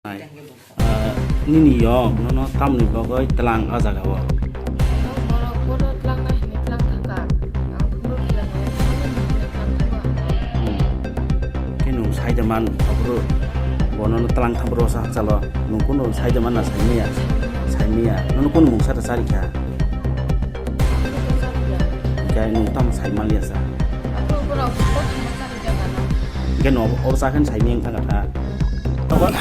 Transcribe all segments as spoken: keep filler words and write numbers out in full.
Nai, ah, nini yong nono tamni bagwi tlang o jaga o? Borok bono tlang nai hinwi tlang thangkha. Ang phunuk khe ang tlang thangkha. Hmm. Khe nwng sai de man, aphuru bono tlang thang bro sa hakchalo. Nwng kunu sai de man na sai maya? Sai maya. Nono kunu mungsa ta chari kha? Hwnkhe nwng tamo sai man liya sa? Aphuru borok Hwnkhe no oro chakhen saimeng thangkha kha.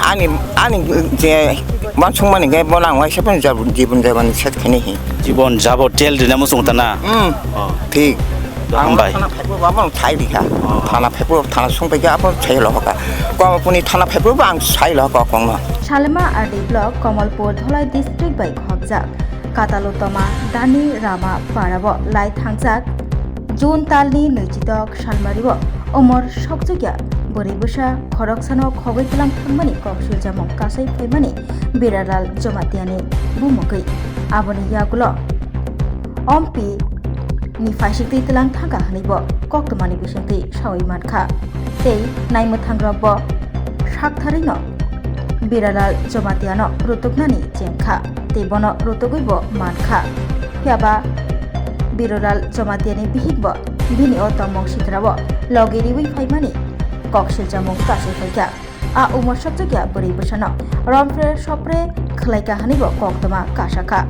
Ani, ani je wansukmani khe bono ang waisa phano jab-, jibon jabon set khaini hi. Jibon jabo tel rina muchung tana. Hmm. Oh. Thik. Hambai. Thana phaibo ba bono thai rikha. Oh. Thana phaibo thana sungpai khe abo sai lo hoka. Komapuni thana phaibo ba ang sai lo hoka kongno. Salema R D block Komolpur Dholai district bai khobjak. Katalutoma Dani Rama Parabo lai thangjak June talni nwichitok salmario umor sokchukya bwrwi bwsa khoroksano khogwi tlang thangmani kok siljamung kasai phaimani Biralal Jamatiani bumungwi. Aboni yagulo Ompi ni phaisikti tlang thangkha hwnwibo koktwmani bisingtwi sawi mankha. Tei naimwthangrokbo saktharwino Biralal Jamatiano rutuknani chengkha tei bono rutugwibo mankha. Phiyaba Biralal Jamatiani bihikbo bini o tongmung sitrao logi riwi phaimani kok siljamung kasai phaikha. A umor sokchukya bwrwi bwsano romphre sopre khwlaikha hwnwibo koktwma kasakha.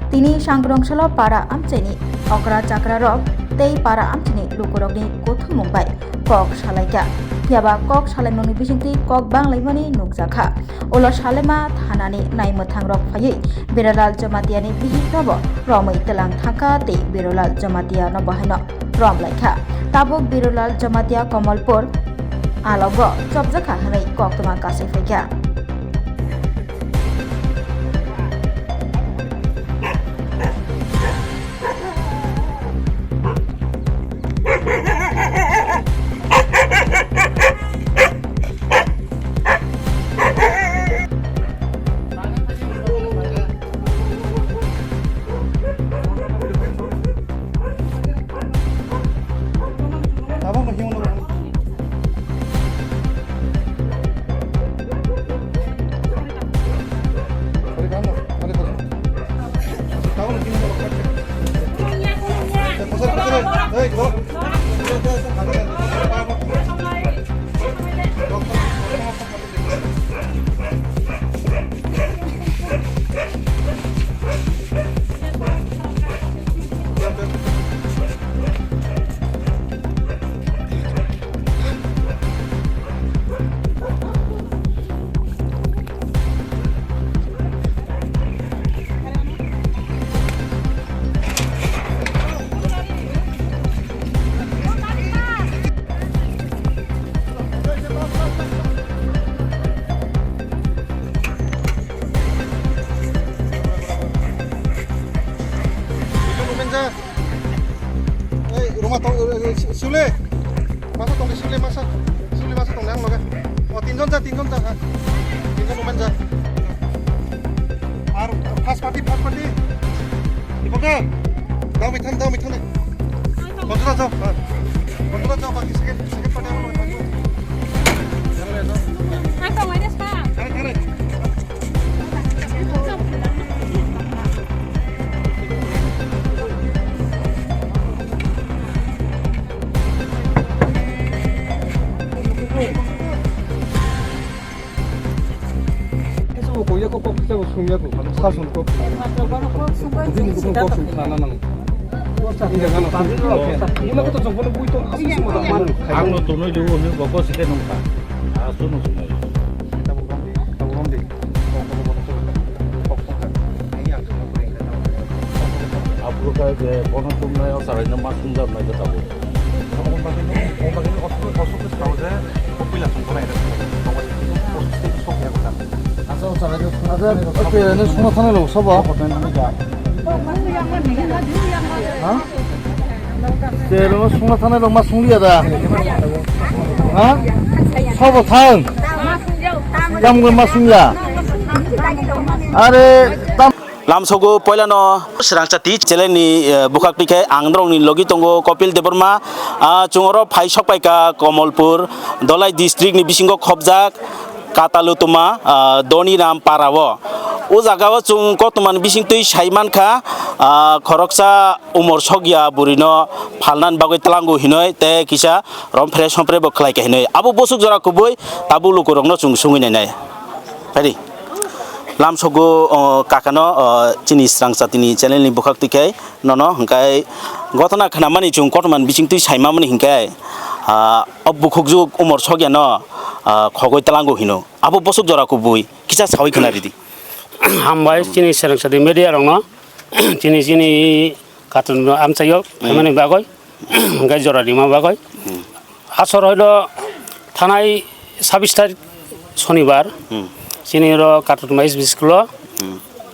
Tini Sanggrongsalo para amchaini okra chakrarok tei para amchaini lukurokni kuthumung bai kok salaikha. Phiyaba kok salaimungni bisingtwi kok banglaimani nukjakha. Ulo Salema thanani naimwthangrok phaiwi Biralal Jamatiani bihiknobo romwi tlang thangkha tei Biralal Jamatiano bohaino romlaikha. Tabuk Biralal Jamatia Komolpur alogo chopjakha hwnwi koktwma kasai phaikha. Ei, ruma tong, eh, eh, si-, siule. Masa tong di siule, masa. Siule masa tong di ang loge. O, tinjon ja, tinjon ja, ha. Tinjon umen ja. Ar first party, first party. Ipoke. Dao mithang, dao mithang de. Kontra jao, ha. Kontra jao, baki second, second party ang loge. Ang tong aja sa. Kare, kare. Ang no tonwi liu hwnwi bo ko sike nungkha. Aswk no swngnai. Aphuru khe je bono chumnai o charaino ma sumjak nai khe tabuk. Acha, o chwraino sungna thanai rok sabo? Ha? Chwraino sungna thanai rok ma sungliya da? Ha? Sabo thang. Tamgwi ma sungya. Are tam. Lamsogo poilano Srangchati channel ni, eh, bukhak twi khe ang norokni logi tongo Kopil Debbarma. Ah, chwng oro phai sok paikha Komolpur, Dholai district ni bisingo khobjak. Katalutuma, ah, Doniram para o. O jaga o chwng kotorma ni bising twi sai mankha, ah, khoroksa umor sokya bwrwi no phalna ni bagwi tlango hinwi tei kisa romphre somphre bo khlai kha hinwi. Abo bwswk jora kubui tabuk luku rok no chwng swngwi nainai. Phai di. Lamsogo, o, kaka no, o, chini Srang Chati ni channel ni bwkhak twi khai nono hwnkhe gotona khna mani chwng kotorma ni bising twi sai ma mani hinkhe, ah, o bukhuk juk umor sokya no, ah, khogwi tlango hino. Abo bwswk jora kubui kisa sawi khna ridi. Hambai chini Srang Chati media rok no, chini, chini katon no amchaio phaimani bagwi, hwnkhe jora rima bagwi. Asor hoilo thanai sabis tarik sonibar, chini ro Katon Mai's Biscuit o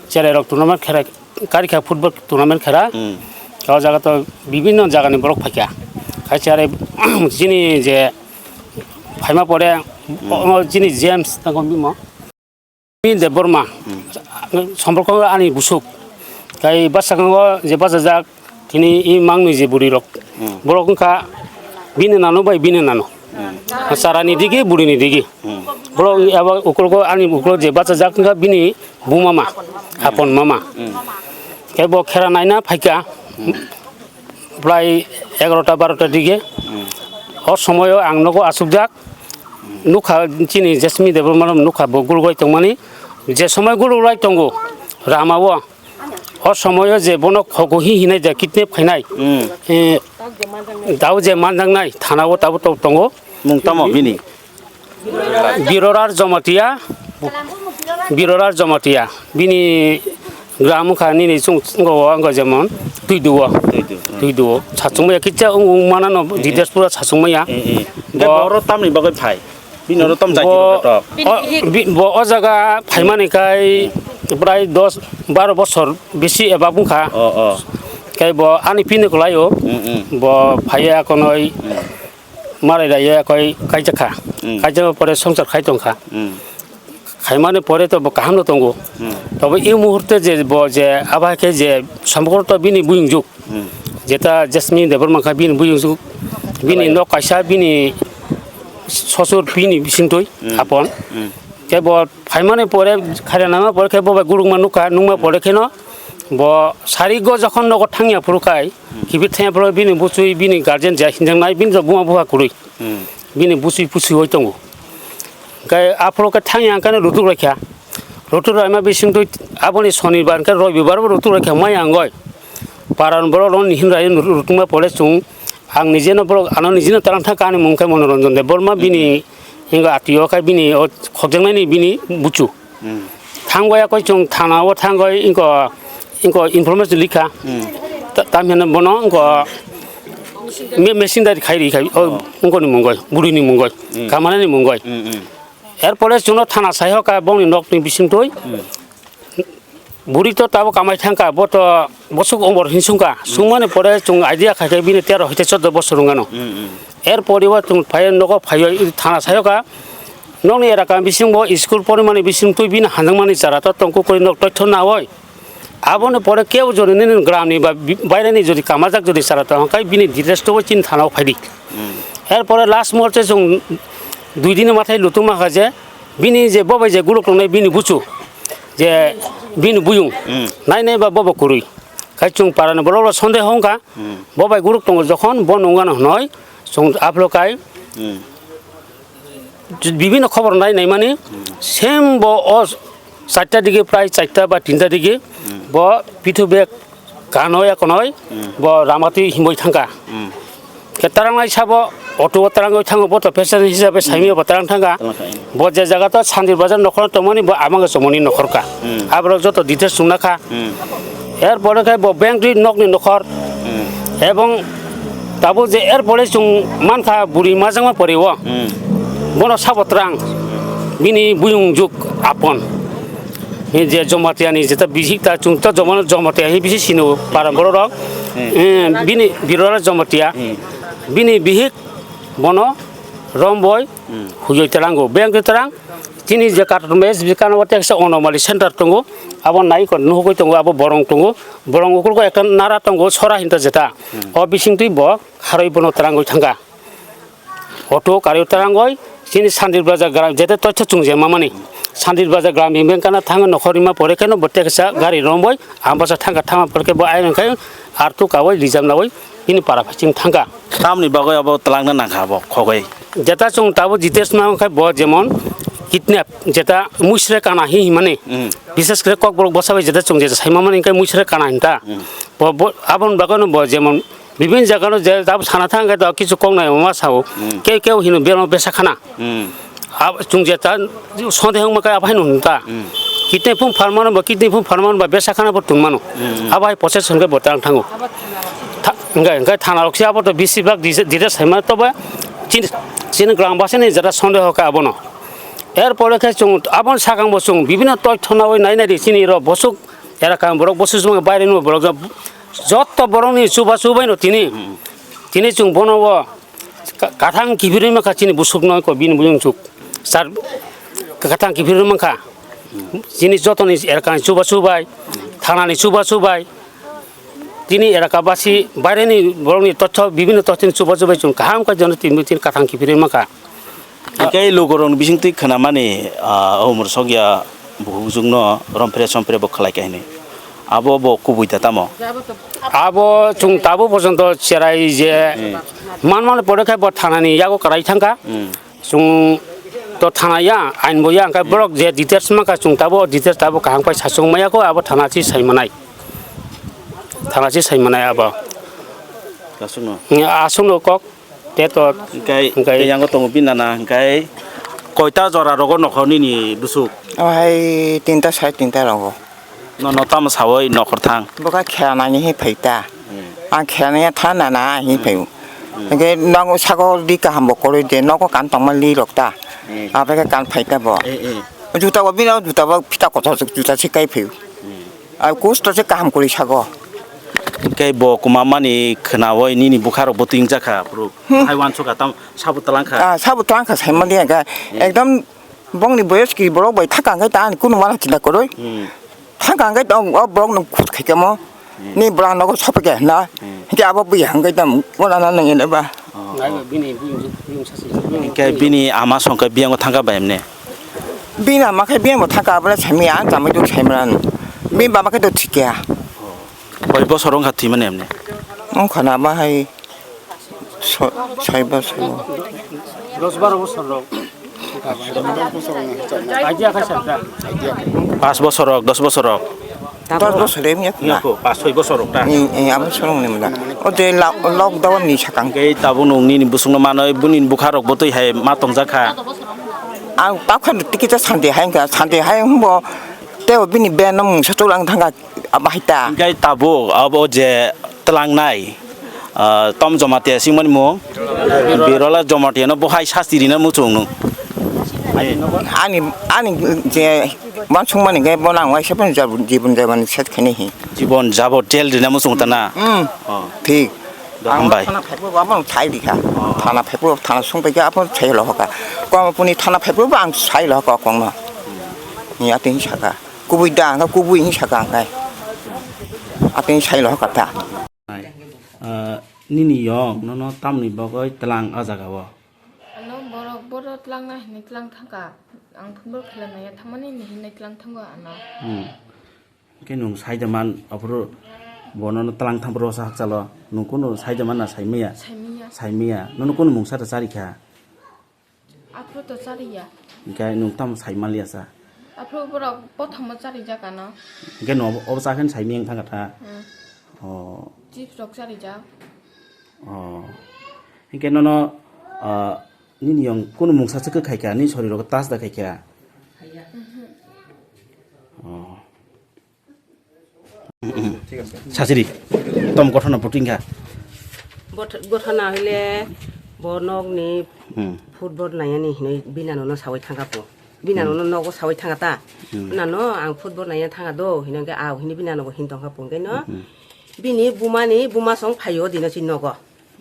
cherai rok tournament khera, karikha football tournament khera. O jaga to bibinno jagani borok phaikha. Khai cherai chini je phaima pore, o, chini James tangko bimo. Debbarma, somporko ani busuk. Kai bwskango je bachajak, tini i mangni je bwrwi rok. Borok wngkha bini nano bai bini nano. Charani digi, bwrwini digi. Borok abo ukulgo ani ukulgo je bachajak wngkha bini bumama, apon mama. Kai bo khera naina phaikha. Prai egarota barota dige. O somoyo ang nogo asukjak. Nukha chini Jasmine Debbarma rok nukha bo gulgoi tongmani. Je somoi gulgoi tongo rama o. O somoyo je bono khogo hi hinai je kidnap khainai. Eh, dao je manjaknai thana o tabo tok tongo. Mung tamo bini? Birorar Jomatia, Birorar Jomatia, bini gram wngkha nini chwng, chwng, wngkha jemon Tuiduo, Tuidu, hmm. Tuiduo, sachungmaya kicha wng, wng manano, eh, eh. Details pura sachungmaya. Eh, eh. Bo, bo oro tamni bagwi phai? Bini oro tam jati bo, rok o, bi-, bo o jaga phaimani kai prai dos baro bosor bisi eba wngkha. Oh, oh. Kai bo ani pini kwlaio, hmm, hmm. Bo phaiya konoi. Hmm. Malai raiya koi kaijak kha. Hmm. Kaijak pore songsar khai tong kha. Hmm. Khaimani pore to bo kaham no tongo. Hmm. Tobo e muhurte je bo je aba khe je somokro to bini buyung juk. Hmm. Jeta Jasmine Debbarma kha bini buyung juk. Bini nok kaisa bini sosur bini bisingtwi, hmm, apon. Hmm. Khe bo phaimani pore khairana pore khe bo bai gurukma nukha, nukma pore kheno bo sarigo jokhon nogo thangya phuru kai, hmm, kibi thangya phuru bini buchwi bini guardian ja hinjaknai bini rok buma buha kwrwi. Hmm. Bini buchwi puchwi oi tongo. Kai aphuru khe thangya hwnkhe rutuk raikha. Rutuk raima bisingtwi aboni sonibar hwnkhe roibibar bo rutuk raikha maya wngoi. Paran borok rok ni hinrai rutukma pore chwng ang nijeno borok ano nijeno tarang thang kha ani mung khe Monoranjan Debbarma bini hingo atio khe bini o khobjaknai ni bini buchu. Hmm. Thangbai koi chwng thana o thangbai inko, inko information likha. Hmm. Ta-, tamhino bono inko me-, messing dai khai ri khai o, oh, inko ni mungoi, buri ni mungoi, hmm, kamana ni mungoi. Hmm, hmm. Er pore chwngno thana sai hoka bongni nok ni bisingtwi. Hmm. Buri to tabo kamai thangka, bo to bosok umor hinsungka. Hmm. Sungmani pore chwng idea khaikhe bini tero hoite choddo bosor wngano. Hmm, hmm. Er pore o chwng phai nogo phaiwi thana sai hoka. Nokni elaka bisingo school porimani bisingtwi bini hanjakmani chara to tongkuk kori nok toitho naoi. Aboni pore kebo jodi nini gramni ba bi-, baireni jodi kamajak jodi chara to hwnkhai bini details to chini thana-o phaidi. Hmm. Er pore last muhurte chwng dui dini mathai lutung mankha je bini je bobai je guluk tongnai bini buchu je bini buyung, hmm, nai nai ba bobo kwrwi. Khai chwng parani borok rok sonde hongkha, hmm, bobai guluk tongo jokhon bo nungano hwnwi chwng aplo kai. Hmm. Bibinno khobor nai naimani, hmm, same bo o charta digi, prai charta ba tinta digi, hmm, bo pithu bag kanoi ekonoi, hmm, bo ramatwi himoi thangka. Hmm. Khe tarangnai sabo auto o tarangwi thango, bo to passenger hisabe, hmm, saimio bo tarang thangka. Tarang thangka. Bo je jaga to Sandir Bazar nokhor tongmani bo amang chomoni nokhorka. Hmm. Aborok joto details chungna kha. Hmm. Er pore khe bo bank twi nokni nokhor. Hmm. Ebong tabuk je er pore chwng mankha buri majangma pore o. Hmm. Bono sabo twrang. Bini buyung juk apon. Ni je Jomatia ni jeta bisi ta chwng ta Joma-, Jomatia hi bisi sino para borok rok. Hmm. Eh, bini Birora Jomatia. Hmm. Bini bihik bono Romboi, hmm, huyoi twrango. Bank twi twrang. Chini je Katon S B kano o teksa Onomali center tongo, abo nai ko nuhugui tongo, abo borong tongo, borong ukulgo ekta nara tongo, sora hinta jeta. Hmm. O bisingtwi bo kharoi bono twrangwi thangka. Auto karwi twrangwi Chini Sandir Bazar gram, jete toitha chwng je mamani. Sandir Bazar gram himbe kana thang nokhor rima pore khe no bo teksa gari romboi, ambasa thangka thangma pore khe bo ai rong khai artu kawai lijam nawai, ini para phai chwng thangka. Tamni bagwi abo twlangna nangkha abo khogwi. Jeta chwng tabo details ma khai bo jemon kidnap, jeta muisre kana hi himani. Hmm. Bishes kre Kokborok bwsa bai jeta chwng jeta sai mamani khai muisre kana hinta. Hmm. Bo, bo, abon bagwi no bo jemon bibin jaga no je tab sana thang khe to kichu kok nai ma sao. Hmm. Keu keu hino beno besa khana. Hmm. Ab chwng je ta sonde hong ma kai abai no ta. Hmm. Kitne phung pharmano ba kitne phung pharmano ba besa khana bo tungmano. Hmm. Abai process hong khe bo tang thango. Tha-, hingke, hingke thana rok se abo to bisi bak dise, dire sai ma to ba chin, chin gram basa ni jara sonde ho ka abono. Er pore khe chwng abon sakang bo chwng bibino toi thona oi nai nai ri chini ro bosuk era kam borok bosuk juma baire no borok jotto borokni chuba chubaino tini, tini chwng bono o ka-, kathang kiphilwi mankha chini busukno ko bini buyung chuk. Sar kathang kiphilwi mankha. Chini jotoni erakani chuba chubai, thanani chuba chubai. Tini erakabasi baireni borokni totho, bibino tothoni chuba chubai chwng kaham khe jono tini, tini kathang kiphilwi mankha. Tei lukurokni bisingtwi khwnamani, ah, o umor sokya bukhukjwkno rompre sompre bo khlai kha hinwi. Abo bo kubui da tamo? Abo chwng tabuk porjonto cherai je Hmm. manmani pore khe bo thanani yago kwrai thangkha. Hmm. Chwng to thana ya, ain bo ya, hwnkhe Hmm. borok je details mankha chwng tabuk details tabuk kaham khe sachung maya kho abo thana si sai manai. Thana si sai manai abo. Aswkno? Aswkno kok. Teto. Hingkai, hingkai. Hingkai yango tongo bini nana, hingkai koita jora rogo nokho nini busuk? O hai tinta, sare tinta rogo. No, no, tamo sawi nokhor thang? Boka khela nani hi phaita. Hmm. Ang khela nani tha nana hi phaio. Hmm. Hingke nogo sago di kaham bo koroi de, nogo kan tongma li rok ta. Hmm. Abeke kan phaita bo. Eh, eh. Juta bo bini juta bo phita kotor juta se kai phaio. Hmm. Ai kusto se kaham kori sago. Hingke bo kwmamani khwnawoi nini bwkha rok bo twingjak kha phuru. Hmm. Hai uansuk kha tam sabo twlang kha. Ah, sabo twlang kha sai mani kha. Hmm. Ekdom bongni boyos ki borok bai thaka hingke ta ani kunu mala chinta koroi. Hmm. Thaka hingke tong o borok no khut khai kamo. Hmm. Ni bwla nogo sope khe na. Hmm. Hingke abo bui hingke tam wala na nang ene ba. Oh, oh. Naiba bini buyung, buyung sasi. Hingke bini ama songkhe biyango thangkha bai emne? Bini ama khe biyango thangkha, abole saimaya, ang chamai duk saimran. Bini baba khe to thikya. Koi bosor wngkha thwimani emne? Wngkha na bahai so-, soi bosor. Dos baro bosor rok. Idea kha sa ta. Pas bosor rok, dos bosor rok. Dos bosor em yak na. Yako, pas soi bosor rok ta. Ni, eh, abo sorong ni mula. O de la-, lockdown ni sakang. Hingke tabuk nung nini busungno manoi, buni bwkha rok bo twi hai ma tongjak kha. Ang takhan tikita sandi hai ka, sandi hai humbo. Teo bini ben no mungsa tulang thangka. Abo hai ta. Hingke tabuk abo je tlangnai, ah, Tom Jamatia singmani mung, Birola Jamatia no bo hai sasti rina muchung nung. Ani, ani je wansuk mani hingke bo nang waisa phano jabon, jibon jabon set khani hi. Jibon jabon jail rina muchung ta na? Hmm. Oh. Thik. Do hambai. Thana phaibo abo thai di kha. Oh. Thana phaibo thana sung pai kha abo thai lo kha. Kong puni thana phaibo ang sai lo kha kong no. Ni atin saka. Kubui da, ang kubui hin saka ang kai. Atin sai lo kha ta. Ah, nini yong nono tamni bagwi tlang o jaga o? Ano borok bono tlang na hinwi tlang thangka. Ang football khela naiya thangmani hinwi tlang thango ano. Hmm. Hingke nwng sai de man aphuru bo nono tlang thang phuru sa hakchalo. Nwng kunu sai de man na sai maya? Sai maya. Sai maya. Nono kunu mungsa da chari kha? Aphuru to chariya. Hingke nwng tamo sai manliya sa? Aphuru borok pothombo charijak ano. Hingke no obo chakhe sai miyang thangkha tha. Hmm. Oh. Chips rok charijak. Oh. Hingke nono, ah, nini yong kunu mungsa se kwkhai kha, nini sori rok tas da khai kha. Mhm. Oh. Sasiri, tom gothona puting kha. Bot-, gothona hile bo nokni Hmm. football nayani hinwi binano no sawi thangkha po. Binano Hmm. no nogo sawi thangkha ta. Hmm. Nano ang football naya thangkha do, hinwi khe aw hinwi binano bo hin tongkha po. Hwnkhe no Hmm. bini bumani buma song phaio dino si nogo.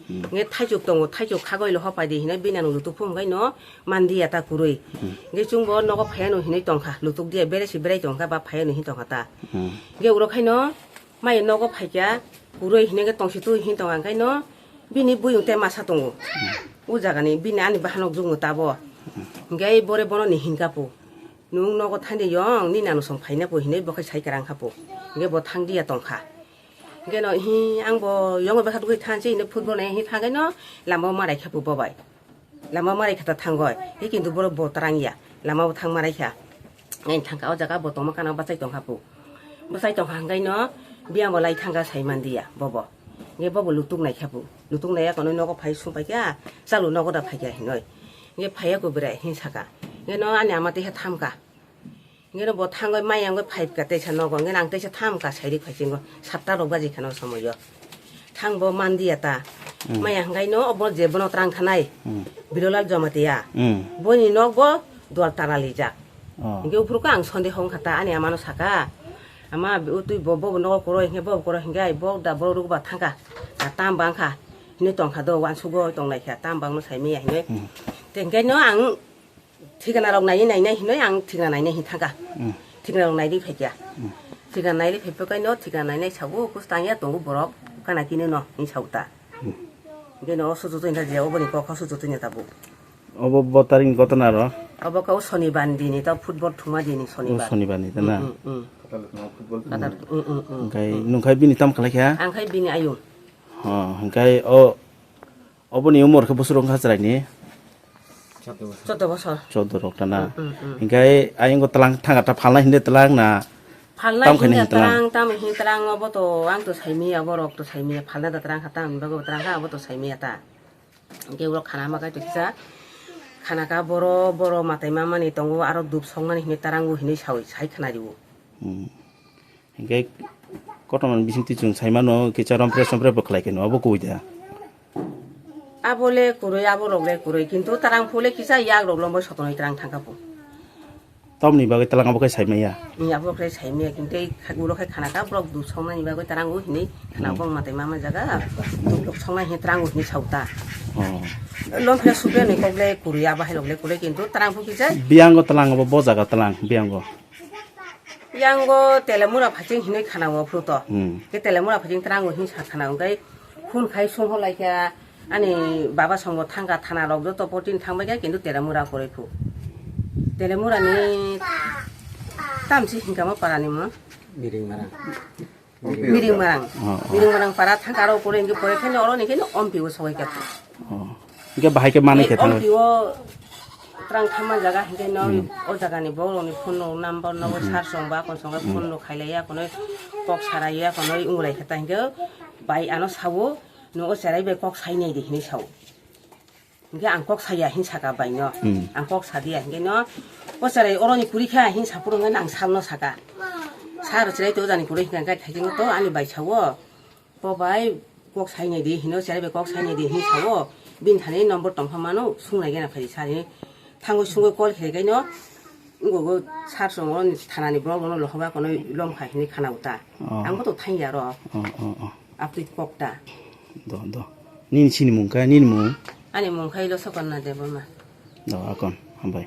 Hmm. Nge thaichuk tongo, thaichuk khagoi lo hopai di hinwi binano lutuk phum gai no mandiya ta kurui. Hmm. Nge chwngbo nogo phaiya no hinwi tongkha, lutuk diya bere si berai tongkha ba phaiya no hin tongkha ta. Hmm. Nge uro khaino mai nogo phaikya kurui hinwi khe tongsi tu hin tong ang khaino bini buyung te masa tongo. Hmm. O jaga ni bini ani bahanok jukno tabo. Hingke bore bono ni hinka pu. Nung nogo thangdi yong, ni nanu song phaina pu hinui bo khe sai kerang kha pu. Hingke bo thangdi ya tong kha. Hingke no hi ang bo yongo bekha tugui thansi hinui football nai hi thangai no lama o marai kha pu bo bai. Lama marai kha ta thangoi. Hi kintu borok bo tarang ya. Lama o thang marai kha. Ngai thangka o jaga bo tongma kana bachai tong kha pu. Bachai tong kha hingkai no biyang bo lai thangka sai man diya bobo. Nge bobo lutuk nai kha pu. Lutuk nai ya kono nogo phai sung pai kha. Chalu nogo da phai kha hinoi. Nge phai ya ko berai hin saka. Nge no ani ama te khe tham ka. Nge no bo thangoi mai yang phai ka teisa nogo. Nge nang teisa tham ka sai ri phai chingo. Satta rok baji khano somoyo. Thang bo man diya ta. Hmm. Maya hingkai no obo je bono trang thanai. Hmm. Bilolal Jamatia. Hmm. Boni nok bo dual tara lijak. Oh. Hingke uphuru ko ang sonde hong kha ta ani amano saka. Ama utui bo bo nogo koroi hingke bo koroi hingke ai bo da bo ruk ba thangka. Ta tam bang kha. Hini tong kha do wansugo tong nai kha tam bang no sai maya hingke. Hmm. Te hingke no ang Thikana rok nai nai nai hinoi ang thikana nai nai hin thangka. Hmm. Thikana rok nai di phai kya. Hmm. Thikana nai di phai phai no thikana nai nai sabu kus tang ya tongo borok kana kini no hin sauta. Hmm. Beno osu tutu inda je oboni kok osu tutu inda tabu. Obo botaring kotona ro? Obo kau sonibar dini tau football thuma dini Oh, sonibar. Sonibar ni tana. Hmm, hmm, hmm. Katal, hmm, hmm, hmm. Hingkai nungkai bini tam khalai kha? Ang khai bini ayung. Oh, hingkai o Oboni umor khe bosor wngkha chwraini? Chaudo bosor. Chaudo rok tana. Mm, mm, mm. Hingke ayang ko tlang thanga ta phalna hinde tlang na? Phalna tam khaina hinde hin tlang? Tlang, tam hin tlang obo to ang to saimiya, borok to saimiya, phalna da tlang kha, tam hin bagwi tlang kha, abo to saimiya ta. Hingke uro khana ma kai to kisa. Khana ka boro, boro matai mamani tongo, aro dup songmani hinde tlango hinui saui, sai khana riwo. Hmm. Hingke kotorma bisingtwi chwng saimano kisa rompre sompre bo khlai khe no, abo kubui da? Abo le kwrwi, abo rok le kwrwi, kintu tlang phule kisa yak rok lombo sotonwi tlang thangkha bo. Tamni bagwi tlang abo khe saimaya? Ni abo khe saimaya, kintu ei kha-, ulo khe khana ka borok dusongnani bagwi tlang o hinwi khana Hmm. bong matai mama jaga duk duk songnai hinwi tlang o hinwi sauta. Oh. Lomphre supre ni kok le kwrwi, abo hai rok le kwrwi, kintu tlang phu kisa. Biyango tlang abo bo jaga tlang, biyango? Yango telemura phaiching hinwi khana o phuru to. Hmm. Ke telemura phaiching tlango hin sa khana o, hwnkhe phone khai songho lai kha ani baba songo thangkha thana rok joto poti thangbai kha kintu telemura kwrwi phu. Telemura ni tamsi hinkha mo para ni mo. Miring marang. Miring marang. Oh, oh. Miring marang para thangkha aro pore hwnkhe pore khe oro ni khe ompi o sogwi kha. Oh. Hingke bahai khe manwi khe thango. Ompi o tlang thangma jaga hingke no Hmm. o jaga ni borok ni phone no number no Hmm. sar song ba kon song Hmm. phone no khailai ya kono kok sarai ya kono ungulai khe ta hingke bai ano sawo no o cherai bai kok sai nai di hinwi sao. Hingke ang kok saya hin saka bai no. Hmm. Ang kok sadia hingke no o cherai oro ni puri kha hin sapuru hingke ang sal no saka. Sar cherai to jani puri hingke thai to ani bai sao. Bo bai kok sai nai di hino, cherai bai kok sai nai di hin sao. Bini thani number tong kha mano, sung nai gana phai sari. Thangwi sungwi call khe gai no. Ngo go sar song on thana ni borok no lohoba kono lom khai hini khana uta. Oh. Ang bo to thang ya ro. Oh, oh, oh. Apni kok ta. Do, do. Nini sini mung kha, nini mung? Ani mung khai lo Sokonna Debbarma. Do, akon, hambai.